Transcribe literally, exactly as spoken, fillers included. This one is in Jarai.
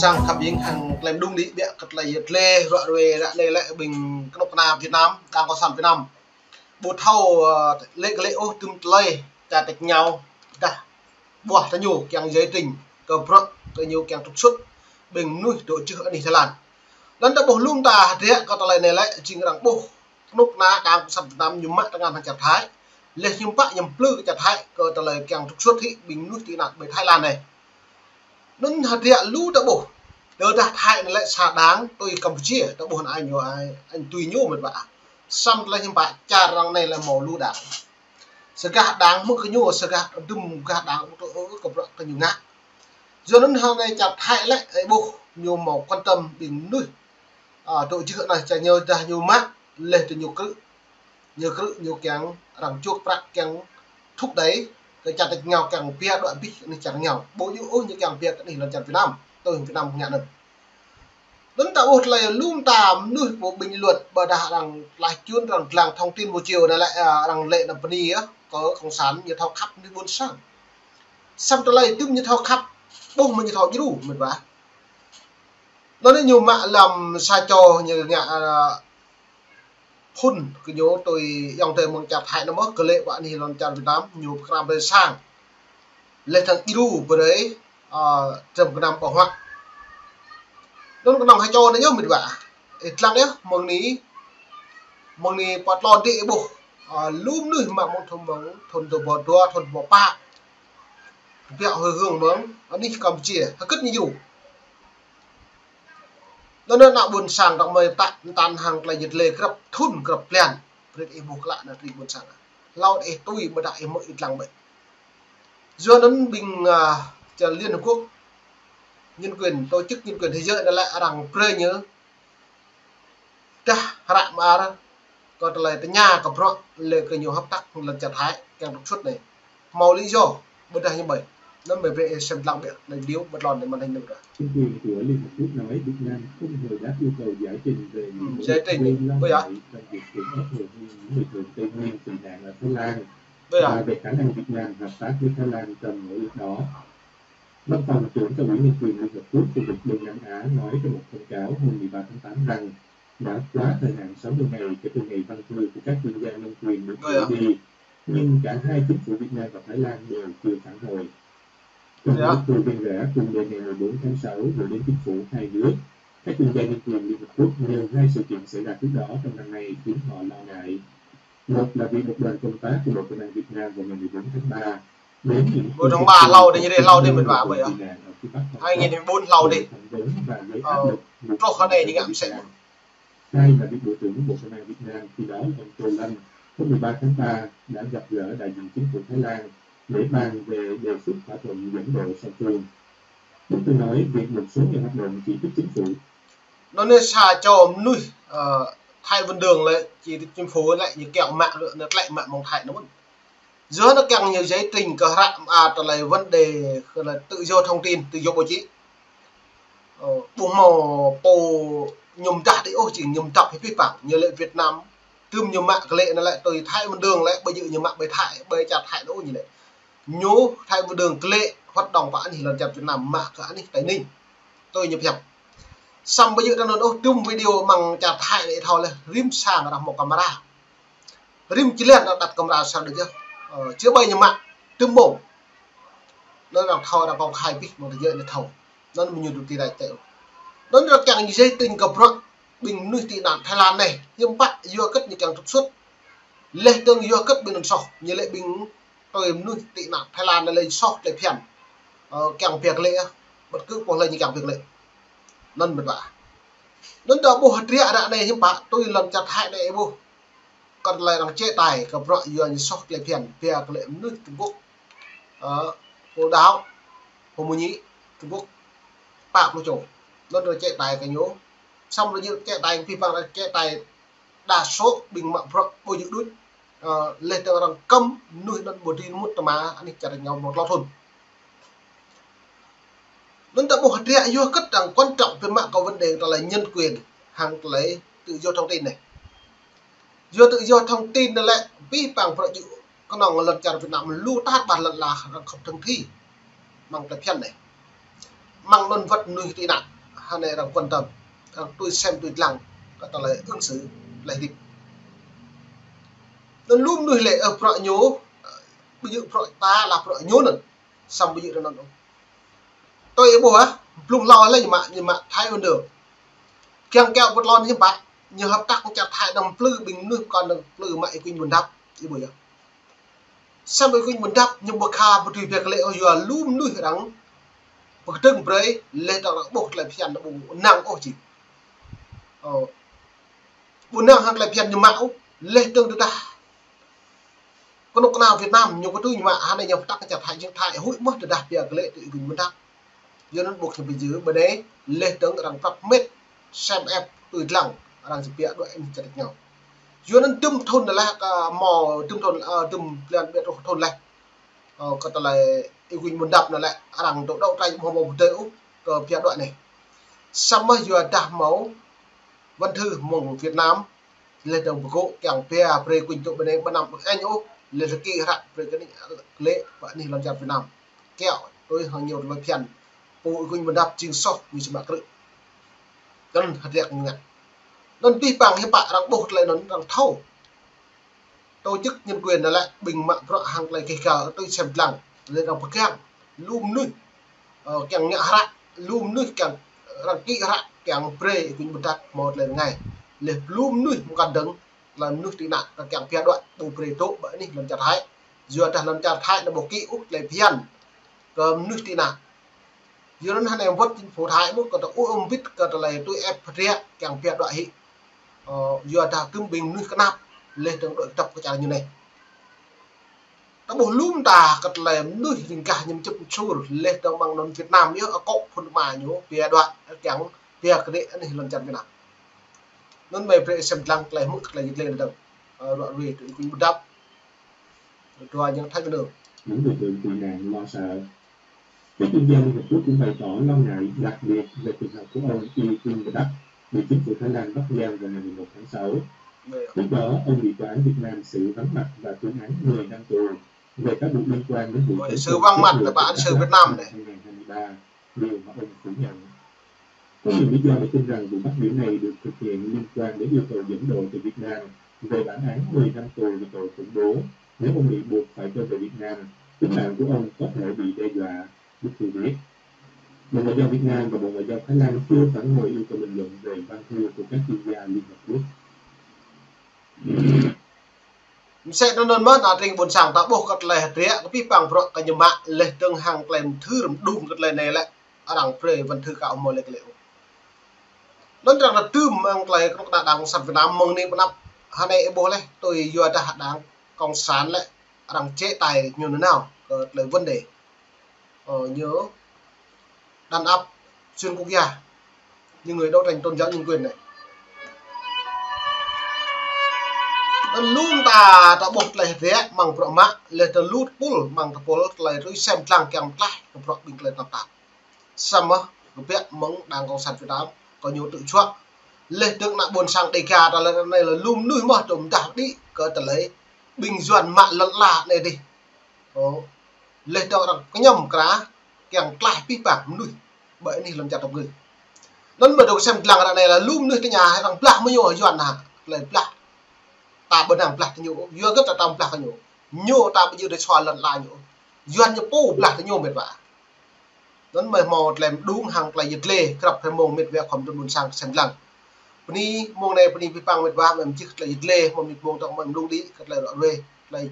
Sang khăp ƀing hăng tơlơi mơđung đĭ ƀiă kơ tơlơi yơh tơlơi ruă ruê ră anai lĕ ƀing kơnuk kơna Việt Nam, Đảng Cộng sản Việt Nam. Ƀu thâo, ơ, lĕ kơ lĕ ôh tơm tơlơi čar tač rơngiao dah ƀuah tơ ñu kiăng giải trình kơ bruă kơ ñu kiăng trục xuất ƀing mơnuih dŏ jưh anih Thái Lan. Lŏn ta ƀuh lŏm ta hơdră kơ tơlơi anai lĕ jing arăng ƀuh kơnuk kơna Đảng Cộng sản Việt Nam ñu mă tơngan hăng čar Thái. Leh ñu pă ñu plư kơ čar Thái kơ tơlơi kiăng trục xuất hĭ ƀing mơnuih tị nạn ƀơi Thái Lan anai. Anŭn hơdră lu ta ƀuh. Tơdah Thái anai lĕ sa đảng tui Campuchia, ta ƀuh anai ñu ai, anŭn tui ñu mơ̆n ƀă. Samơ̆ tơlơi hiư̆m pă čar arăng anai lĕ hmâo lu đảng. Sa gah đảng mơ̆ng kơ ñu, sa gah dŭm gah đảng ƀu tŭ ôh kơ bruă kơ ñu ngă. Yua anŭn hăng anai čar Thái lĕ, ơ, ƀuh ñu hmâo quan tâm ƀing mơnuih. Ơ, dŏ jưh anai čar ñu dah ñu mă, leh tơ ñu krư̆. Ñu krư̆ ñu kiăng arăng čuh prăk kiăng thúc đẩy kơ čar tač rơngiao kiăng pia đuaĭ abih anih čar rơngiao. Ƀu djơ̆ ôh ñu kiăng pia kơ anih lŏn čar Việt Nam, tui Việt Nam ngă anŭn. Anŭn ta ƀuh tơlơi lŏm ta mơnuih pô bình luận ƀôdah arăng tlaih čun arăng lăng thông tin một chiều anai lĕ, ơ, arăng lĕ anăm bơni yơh, kơ cộng sản ñu thâo khăp mơnuih ƀôn sang. Samơ̆ tơlơi tŭm ñu thâo khăp, ƀuh mơ̆ ñu thâo djru, mơ̆n ƀă. Anŭn anai ñu mă lăm sa čô ñu ngă, ơ, phŭn kơ ñu tui ayŏng adơi mơ̆ng čar Thái anŭn mơ̆, kơ lĕ ƀă anih lŏn čar Việt Nam, ñu pơkra brơi sang. Leh tơ̆ng djru brơi, ơ, tơ̆m gơnam ƀơ̆ng huă. Anŭn kơnơ̆ng sa čô anai yơh mơ̆n ƀă. Ih lăng yơh, mơ̆ng anai, mơ̆ng anai pơ tlôn đĭ ƀuh, ơ, lŏm mơnuih mă mơ̆ng thŭn mơ̆ng, thŭn dua rơbâo dua, thŭn dua rơbâo pă. Biă hơi hương mơ̆ng anih Campuchia, hơgĕt ñu djru. Anŭn anai ană ƀôn sang dŏ mơi tăk mơtam hăng tơlơi yơh tơlơi grăp thŭn grăp blan. Brơi ih ƀuh klă anai tơlơi ƀôn sang. Hlâo ih tui ƀôdah ih mơ̆ ih lăng ƀĕ. Yua anŭn ƀing, ơ, čar Liên Hợp Quốc, nhân quyền, tổ chức nhân quyền thế giới anai lĕ arăng brơi ñu dah hră mơar kơ tơlơi tơña kơ bruă lĕ kơ ñu hợp tác lŏn čar Thái kiăng trục xuất anai. Hmâo lý do ƀôdah ñu ƀơi. Anŭn mơi brơi ih sem lăng ƀĕ anai điều bất lon anai màn hình anai ƀă. Chính quyền của Liên Hợp Quốc nói Việt Nam không hồi đáp yêu cầu giải trình về những mối lo ngại trong việc cưỡng ép người Uyghur, người Thượng Tây Nguyên tị nạn ở Thái Lan và về khả năng Việt Nam hợp tác với Thái Lan trong nỗ lực đó. Văn phòng trưởng Cao ủy Nhân quyền Liên Hợp Quốc khu vực Đông Nam Á nói trong một thông cáo hôm mười ba tháng tám rằng đã quá thời hạn sáu mươi ngày kể từ ngày văn thư của các chuyên gia nhân quyền được gửi đi, nhưng cả hai chính phủ Việt Nam và Thái Lan đều chưa phản hồi. Trong bức thư riêng rẽ cùng ngày mười bốn tháng sáu gửi đến chính phủ hai nước, các chuyên gia nhân quyền Liên Hợp Quốc nêu hai sự kiện xảy ra trước đó trong năm nay khiến họ lo ngại. Một là việc một đoàn công tác của Bộ Công an Việt Nam vào ngày mười bốn tháng ba đến những khu dân cư hlâo đih, ñu đih hlâo đih mơ̆n ƀă ƀơi yơh. Hai nghìn mười bốn hlâo đih. Truh hơnai ñu ngă mơsĕ. Hai là việc Bộ trưởng Bộ Công an Việt Nam khi đó là ông Tô Lâm hôm mười ba tháng ba đã gặp gỡ đại diện chính phủ Thái Lan để bàn về đề xuất thỏa thuận dẫn độ song phương. Bức thư nói việc một số nhà hoạt động chỉ trích chính phủ. Anŭn anai sa čô mơnuih, ơ, Thái Văn Đường lĕ chỉ trích chính phủ lĕ ñu kiăng mă, anŭn lĕ mă mơ̆ng Thái anŭn. Yua anŭn kiăng ñu giải trình kơ hră mơar tơlơi vấn đề kơ tơlơi tự do thông tin, tự do báo chí. Ơ, ƀu hmâo pô ñu mơdah đĭ ôh, jing ñu mơdah pơpih păng, ñu lĕ Việt Nam, tơm ñu mă kơ lĕ anai lĕ tui Thái Văn Đường lĕ, ƀu djơ̆ ñu mă ƀơi Thái, ƀơi čar Thái đôč ñu lĕ. Ñu Thái Văn Đường kơ lĕ hoạt động pơ anih lŏn čar Việt Nam mă kơ anih Tây Ninh. Tui ñu pơhiăp. Samơ̆ ƀu djơ̆ tui anŭn ôh, tơm video mơ̆ng čar Thái anai thâo leh, rĭm sang arăng hmâo camera. Rĭm čơlan arăng đặt camera sang đôč yơh. Ơ, či ƀai ñu mă, tơm mông. Anŭn arăng thâo, arăng công khai abih mơ̆ng tơlơi anai thâo. Anŭn mơ̆ ñu dŏ ti rai tĕ. Anŭn arăng kiăng ñu giải trình kơ bruă ƀing mơnuih tị nạn Thái Lan anai, hiư̆m pă yua hơgĕt ñu kiăng trục xuất. Leh dơ̆ng yua hơgĕt ƀing anŭn soh, ñu lĕ ƀing tui mơnuih tị nạn Thái Lan anai lĕ soh tơlơi phiăn. Ơ, kiăng pia kơ lĕ, bất cứ pô hlơi ñu kiăng pia kơ lĕ. Anŭn mơ̆n ƀă. Anŭn ta ƀuh hơdră ră anai hiư̆m pă, tui lŏn čar Thái anai ih ƀuh. Kơ tơlơi arăng chế tài kơ bruă yua ñu soh tơlơi phiăn, pia kơ lĕ mơnuih Trung Quốc. Ơ, pô đao, pô mơñi Trung Quốc, pă pluh čô. Anŭn arăng chế tài kơ ñu. Samơ̆ arăng chế tài, pơpă arăng chế tài đa số ƀing mă bruă ƀu djơ̆ đôč. Ơ, leh dơ̆ng arăng kăm mơnuih anŭn ƀu dưi mŭt tơma anih čar rơngiao mơ̆ng tlâo thŭn. Anŭn ta ƀuh hơdră yua hơgĕt arăng quan trọng pơmă kơ vấn đề tơlơi nhân quyền hăng tơlơi tự do thông tin anai. Yua tự do thông tin anai lĕ, pơpă bruă djơ̆ kơnơ̆ng lŏn čar Việt Nam lu tar ƀar lŏn ala arăng khŏm thâo thi. Mơ̆ng tơlơi phiăn anai. Mơ̆ng anŭn wơ̆t mơnuih tị nạn. Anai arăng quan tâm, arăng tui sem tui lăng kơ tơlơi ứng xử, tơlơi hơdip. Anŭn lu mơnuih lĕ, ơ, bruă ñu, ƀu djơ̆ bruă ta, lah bruă ñu anŭn. Samơ̆ ƀu djơ̆ tui anŭn ôh. Tui ih ƀuh ah, blung hlâo lĕ ñu mă, ñu mă Thái Văn Đường. Kiăng kiaŏ pơtlon ñu mă, ñu hợp tác čar Thái, anăm plư ƀing mơnuih, kŏn anăm plư mă Y Quynh Bun Dap, ih ƀuh yơh. Samơ̆ Y Quynh Bun Dap ñu ƀu kha pơtui biă klĕ ôh, yua lu mơnuih arăng pơkơdơ̆ng brơi, laih dơ̆ng arăng ƀuh tơlơi phiăn ƀu năng ôh či. Ơ, ƀu năng hăng tơlơi phiăn ñu mă ôh, laih dơ̆ng tơdah kơnuk kơna Việt Nam ñu kơtư̆ ñu mă, hơnai ñu hợp tác čar Thái, čar Thái huĭ mơ̆n tơdah biă klĕ tui Y Quynh Bun Dap. Yua anŭn ƀuh ñu pơjing ƀơi anai, laih dơ̆ng arăng prăp met, sem ĕp, tui lăng, arăng či biă đuaĭ anih čar ñu. Yua anŭn dŭm thŭn anai lĕ, kơ hmâo dŭm thŭn, ơ, dŭm blan ƀiă truh thŭn lĕ, ơ, kơ tơlơi Y Quynh Bun Dap anai lĕ, arăng dŏ dŏ trai hmâo hmâo pơdơi ôh kơ biă đuaĭ anai. Samơ̆ yua dah hmâo văn thư mơ̆ng Việt Nam, laih dơ̆ng pơgô̆ kiăng biă brơi Y Quynh dŏ ƀơi anai ƀu năm ƀơ̆ng añ ôh, laih dơ̆ng kĭ hră brơi kơ anih klĕ pơ anih lŏn čar Việt Nam. Kiaŏ tui hăng ñu tơlơi phiăn pô Y Quynh Bun Dap jing soh ñu či mă krư̆. Anŭn hơdră ñu ngă. Anŭn abih bang hiư̆m pă arăng ƀuh tơlơi anŭn arăng thâo. Tổ chức nhân quyền anai lĕ ƀing mă bruă hăng tơlơi keh gal tui sem lăng, laih arăng pơgang lu mơnuih, ơ, kiăng ngă hră, lu mơnuih kiăng arăng kĭ hră kiăng brơi Y Quynh Bun Dap hmâo tơlơi rơngai. Laih lu mơnuih mơkăn dơ̆ng, tơlơi mơnuih tị nạn, arăng kiăng biă đuaĭ ƀu brơi dŏ ƀơi anih lŏn čar Thái. Yua dah lŏn čar Thái anai ƀu kĭ ôh tơlơi phiăn kơ mơnuih tị nạn. Yua anŭn hơnai wơ̆t chính phủ Thái mơ̆n kơ tơlơi ŭ ŭm bit kơ tơlơi tui ĕp pơdră kiăng biă đuaĭ hĭ. Ơ, yua dah dŭm ƀing mơnuih kơnap, laih dơ̆ng đuaĭ kơdŏp kơ čar ñu anai. Ta ƀuh lŏm ta kơ tơlơi mơnuih ring gah ñu mơčŭp mơčur, laih dơ̆ng mơ̆ng anŭn Việt Nam yơh, akŏ phŭn rơma ñu biă đuaĭ kiăng biă kơđi anih lŏn čar Việt Nam. Anŭn mơi brơi sem lăng tơlơi hmư̆ kơ tơlơi yit lĕ dơ̆ng, ơ, ruă ruê tui Y Quynh Bun Dap, dua ñu Thái Văn Đường. Những người tị nạn lo sợ. Các chuyên gia Liên Hợp Quốc cũng bày tỏ lo ngại đặc biệt về trường hợp của ông Y Quynh Bun Dap, bị chính phủ Thái Lan bắt giam vào ngày mười một tháng sáu. Trước đó, ông bị tòa án Việt Nam xử vắng mặt và tuyên án mười năm tù về cáo buộc liên quan đến vụ Ôi, xử vắng mặt là tòa án xử Việt Nam này. Ngày hai mươi ba, điều mà ông phủ nhận. Có nhiều lý do để tin rằng vụ bắt giữ này được thực hiện liên quan đến yêu cầu dẫn độ từ Việt Nam về bản án mười năm tù vì tội khủng bố. Nếu ông bị buộc phải trở về Việt Nam, tính mạng của ông có thể bị đe dọa, Đức Thu viết. Bộ Ngoại giao Việt Nam và Bộ Ngoại giao Thái Lan chưa phản hồi yêu cầu bình luận về văn thư của các chuyên gia Liên Hợp Quốc. Mơsĕ anŭn mơ̆n, ană tring ƀôn sang ta ƀuh kơ tơlơi hơdră, kơ abih bang bruă kơ ñu mă, laih dơ̆ng hăng tơlơi mơthưr mơđung kơ tơlơi anai lĕ, arăng brơi văn thư kơ hmâo lĕ kơ lĕ. Anŭn arăng tơm mơ̆ng tơlơi kơnuk kơna Đảng Cộng sản Việt Nam mơ̆ng anai pơ anăp, hơnai ih ƀuh laih, tui yua dah Đảng Cộng sản lĕ, arăng chế tài ñu nanao kơ tơlơi vấn đề, ơ, ñu đàn áp xuyên quốc gia, những người đấu tranh tôn giáo nhân quyền anai. Anŭn lŏm ta, ta ƀuh tơlơi hơdră mơ̆ng bruă mă, laih ta lŭt pul mơ̆ng ta pul tơlơi tui sem lăng kiăng tlaih kơ bruă ƀing tơlơi tơnap tap. Samơ̆ kơ biă mơ̆ng Đảng Cộng sản Việt Nam, kơ ñu tŭ čuă. Laih dơ̆ng ană ƀôn sang Đêga ta lĕ anai lĕ lŏm mơnuih mơ̆ tơm dah đĭ kơ tơlơi ƀing Yuan mă lŏn ala anai dih. Ơ, laih dơ̆ng arăng kơñăm kra kiăng tlaih abih bang mơnuih ƀơi anih lŏn čar tơpngư. Anŭn mơ̆ dŏ sem lăng ră anai lĕ lŏm mơnuih tơña arăng blah mơ̆ ñu Yuan hă, tơlơi blah. Ta ƀu năng blah tơ ñu, yua hơget ta tơm blah kơ ñu. Ñu ta ƀu djơ̆ dêh sua lŏn ala ñu. Yuan ñu pô blah tơ ñu mĕt wa. Anŭn mơi hmâo tơlơi mơđung hăng tơlơi yit lĕ, krăp hrơi mông mĕt wa khŏm dŭn ƀôn sang sem lăng. Bơni mông anai bơni abih bang mĕt wa, mơi mơčih tơlơi yit lĕ, hmâo mơnit mông tŏng mơi mơđung đĭ kơ tơlơi ruă ruê, tơlơi